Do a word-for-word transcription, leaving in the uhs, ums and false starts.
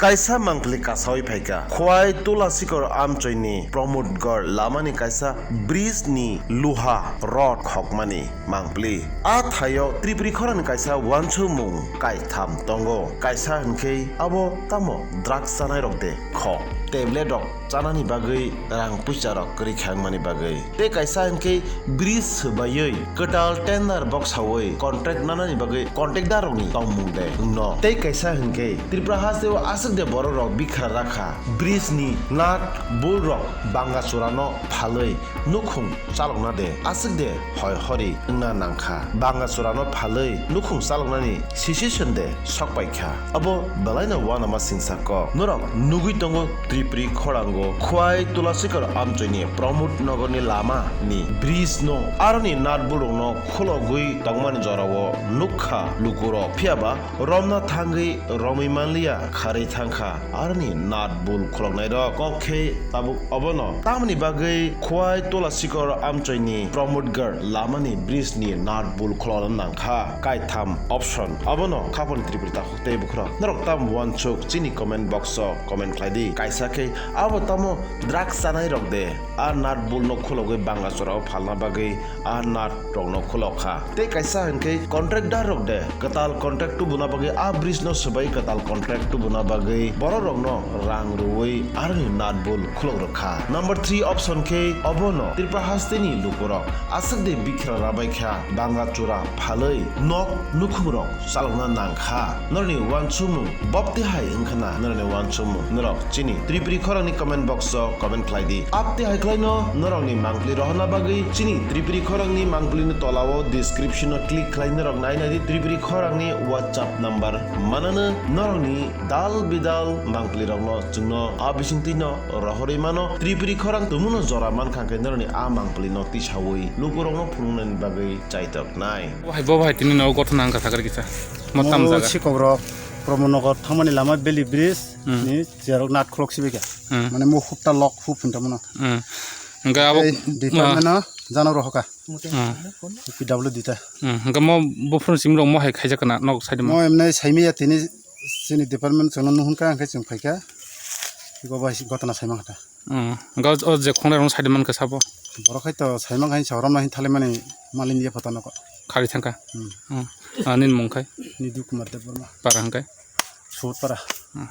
Kaisa mangpili kasawi phaikha. Khwai Tulasikor Amchoini Pramod Garh lamani kaisa bridge ni luha rod khokmani mangpili. A thaio Tripuri khorangni kaisa uansukmung kaitham tongo. Kaisa hinkhe abo tamo drugs chanai rok de kho. Tablet rok chanani bagwi rang puisa rok kwrwi khangmani bagwi. Tei kaisa hinkhe bridge swbaiwi kwtal tender box sawi contract nanani bagwi contractor rokni tongmung de wngno. Tei kaisa hinkhe Tripura hasteo aswk de borok rok bikha rakha bridge ni nut bolt rok banga churano phalwi nukhung chalokna de aswk de hoi hori wngna nangkha. Banga churano phalwi nukhung chaloknani situation de sok paikha. Abo belaino uanama singsa kok. Norok nugwi tongo Tripuri khorango Khwai Tulasikor Amchoini Pramod Nogorni lama ni bridge no aroni nut bolt rokno khulogwi tongmani jorao nukha lukurok. Phiyaba romna thangwi romwi manliya, kharwi thangkha aroni nut bolt khuloknairok. Kok khe tabuk obono tamni bagwi Khwai Tulasikor Amchoini Pramod Garh lamani bridge ni nut bolt khulokna nangkha. Kaitham option obono khaponi Tripuri takhuk tei bukhurok. Norok tam uansuk chini comment box o comment khlai di. Kaisa khe abo tamo drugs chanai rok de, a nut bolt no khulogwi banga churao phalna bagwi a nut rokno khulok kha. Tei kaisa hinkhe contractor rok de kwtal contract tubuna bagwi a bridge no swbai kwtal contract tubuna bagwi borok rokno rang rwui aroni nut bolt khulok rwkha. Number three option khe obono Tripura hasteni lukurok aswk de bikra rabai kha banga chura phalwi nok nukhung rok chalokna nangkha. Norokni uansukmung bopti hai wngkhana norokni uansukmung norok chini Tripuri khorangni comment box o comment khlai di. Apti hai khlaino norokni mangpili rohorna bagwi chini Tripuri khorangni mangpilini tolao description o click khlai norok nai nai di. Tripuri khorangni WhatsApp number manano norokni dal bidal mangpili rokno chwngno a bisingtwino rohorwi mano. Tripuri khorang tumuno jora mankha khe norokni a mangpilino tisawi lukurokno phunuknani bagwi chaitok nai. Bo hai, bo hai tini no gotho nang kha sakar kisa. Mo tam jaga. Sikokrok Pramod Nogor thangmani lama Valley Bridge Hmm. ni cherok nut khulok sibai kha. Hmm. Mane mo hupta lok hup hinta mano. Hmm. Hingke abo Ei department no jano rohoka. Hmm. P W D ta. Hmm. Hingke mo bo phone sim rok mo hai khaijak kana nok side mo. Mo emne saimi ya tini sini department chwngno nuhun ka hingke chwng phaikha. Iko bai gotna saima kha ta. Hmm. Hingke o je khongnai rok side man kha sabo. Borok hai to saima kha sa rom na hin thale mani malin ya photo noko. Khari thangka. Hmm. Hmm. Ah, nin mung khai. Nidu Kumar Debbarma. Para hingke. Sut para. Hmm.